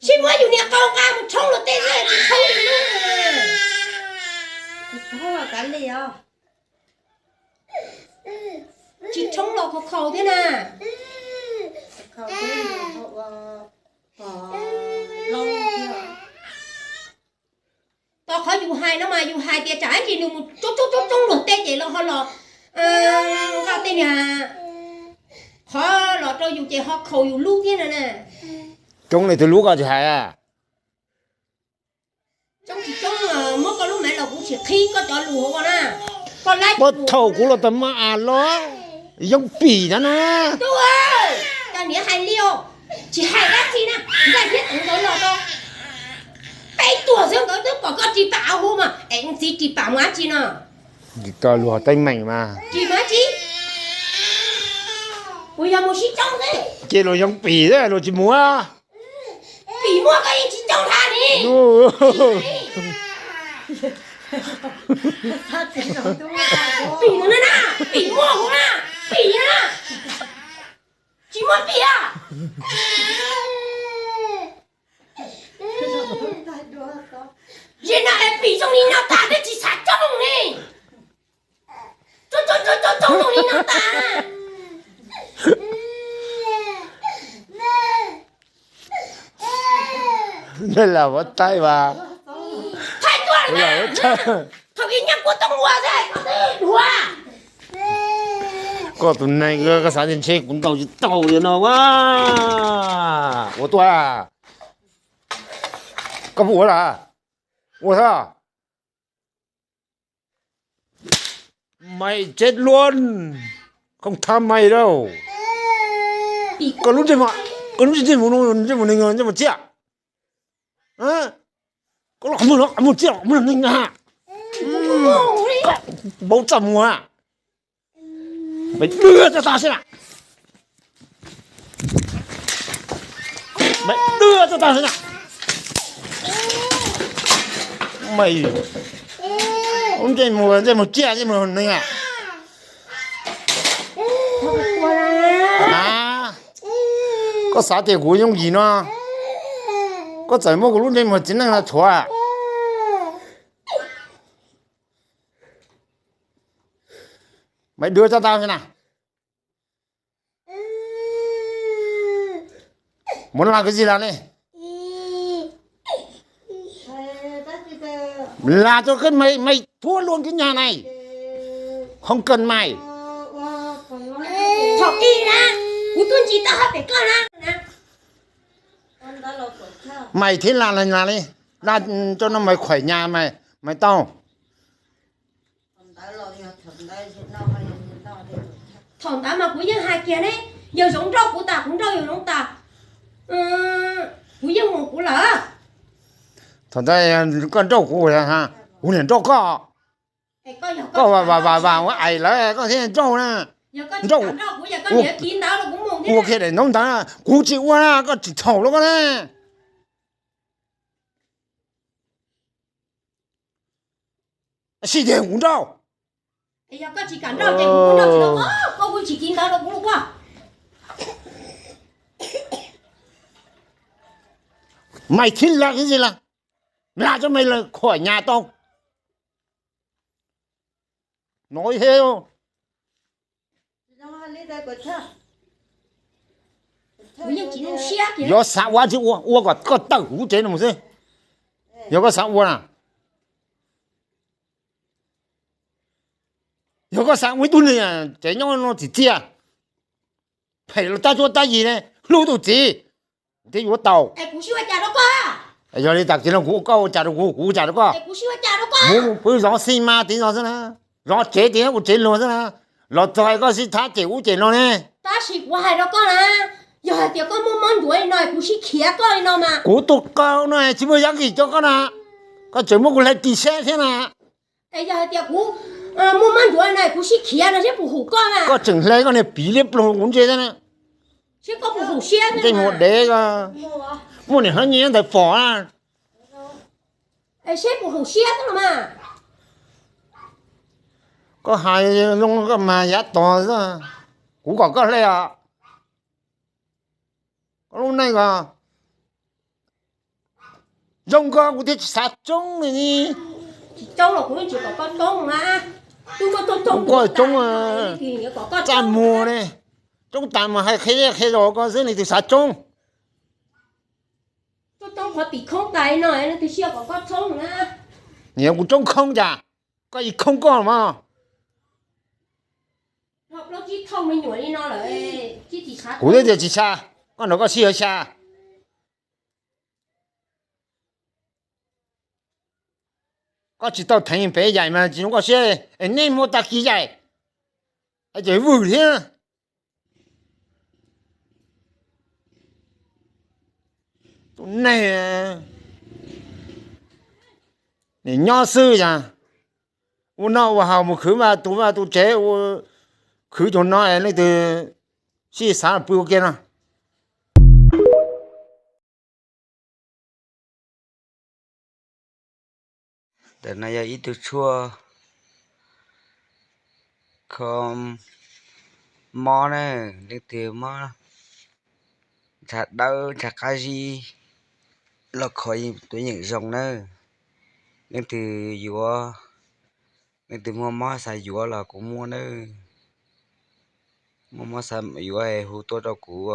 Tsis muab yus niag qau nqa mus tshoob luag tej xwb tsis tshoob li na. Tsis tshoob los kav liam os. Tsis tshoob los khaus khaus thiab na. Khaus thiab ua pom loo thiab. Tos qhov yus hais no mas yus hais tias tsam ib ntsis nws mus tsoob tsoob tsoob tsoob luag tej ces los ho los nqa tej niag qhov los rau yus ces ho khaus yus lub thiab no na. Coob li tus lub koj tsis hais. Coob tsis coob, muab koj lub maiv los kuv tsis qhib koj cov lus hauv ko na. Koj lab Koj thaum kuv los tau maj as los, Yooj Pim na no. Tub, cov niam hais li os, tsis hais dab tsi na, nkawd thiab tus nkawd los tau peb tuag xwb nkawd twb pom koj ris pam ua hu mas es txiv ris pam mus dab tsi no. Koj luag teeb meem mas. Ris mus dab tsi? Kuv yog mus sib coob xwb. Ces luag Yooj Pim xwb luag tsis mus. Pim muaj koj yeej tsis coob dhau li. Pim no na, Pim muaj hauv na, Pim na. Tsis muaj Pim a. Zim no es Pim zoo li no tas twb tsis xav coob li. Coob coob coob coob zoo li no tas. Ntawd lam ua thaij mas. Thaij tuaj na. Thaum ib nyuag kuv tooj ua xwb koj twb dhuav. Koj tus neeg koj xav tias ntshe kuv ntaus tsis tau li no a. Ua tuaj. Koj puas ua lawm? Ua xwb. Mày chết luôn, không tha mày đâu. Koj lub ntsej muag, koj lub ntsej muag no, ntsej muag neeg, ntsej muag tsiaj. Koj los mus, los mus tsiaj, mus neeg na. Koj paub txaj muag. Mày đưa cho tao xem nào. Mày đưa cho tao xem nào. Mày, lub ntsej muag, ntsej muag tsiaj, ntsej muag neeg à. Koj xav tias kuv yooj yim no, koj txawm muab kuv lub ntsej muag txiv neej no thuav. Mày đưa cho tao xem nào. Muốn làm cái gì làm đi. Làm cho cái mày, mày thua luôn cái nhà này. Không cần mày. Thaum ub na, kuv tuaj ntsib tau hauv pem koj na. Mày thích làm là làm đi. Làm cho nó mày khỏi nhà mày, mày tao. Thaum ntawd mas kuv yeej hais kiag ne, yawg Zoov nrauj kuv tas kuv nrauj yawg Zoov tas, kuv yeej mus kuv lawm. Thaum ntawd koj nrauj kuv, kuv niam nrauj koj. Koj vam vam vam ua ais lawm koj thiaj nrauj na. Nrauj, ua kiag daim ntaub ntawd kuv tsis ua na, koj tsis txhaum rau koj na. Sib tiag kuv nrauj. Mày thích làm cái gì là làm cho mày là khỏi nhà tao. Nói thế. Yog xav ua tsis ua, ua kom koj tawm kuv tsev no mus xwb. Yog koj xav ua na, yog koj xav ua ib tug neeg tsev nyob no txim txiaj, phem los tab cuab tab yig ne, hlub tus txiv, kuv thiaj yuav tau. Yog li tas kiag no kuv, koj ua cas rau kuv, kuv ua cas rau koj. Mus pw zov xi mas tid zov xwb na, zov tsev tid ua tsev luag xwb na, los txog koj sib thab cem ub cem no ne. Tab sis kuv hais rau koj na, yog hais tias koj muaj mob ncuav li no kuv sib khiav koj li no mas. Kuv tus qau no tsis muaj yab kis coj koj na, koj tseem muab kuv hlais ris seb thiab na. Es yog hais tias kuv muaj mob ncuav li no kuv sib khiav no seb puas hum koj na. Koj tseem hlais koj niag piv liab ploog kuv ntsia thiab na. Seb koj puas hum siab thiab na. Tej mus dev ko, muaj niam hlob nyiaj ntawd pom na. Es seb puas hum siab xwb los mas. Koj hais zoo koj mas yav tog xwb, kuv kom koj hlais os. Koj lub neej ko zoo nkauj kuv thiaj tsis xav tsoob li. Tsis tsoob los kuv yeej tsis kom koj tsoob mas. Koj tsoob txaj muag ne, tsoob tas mus hais qhia zej qhia zos ko xwb leej twg xav tsoob. Tsoob qhov tim khoob tais no leej twg siab kom koj tsoob na. Niam, kuv tsoob khoob cas, koj ib khoob koj mas. Kuv twb tias tsis tshaj, koj nrog koj sib yuav xya. Koj tsis tau theev pem yaim mas tsis zoo koj siab, es nej muaj tag kis yaim, es ces vwm thiab. Tus neeg nim nyob xwb yog ua noj ua haus mus khwv vaj tus vaj tus tsev, khwv cov no es leej twg sib xav pw ua ke no. Ntawm no yog ib tug tshuaj kho mob na, leej twg mob ntshav dawb ntshav qab zib los kho tuav yeem zoo na. Leej twg yuav, leej twg muaj mob xav yuav los kuv muaj na. Muaj mob xav yuav hu tuaj rau kuv.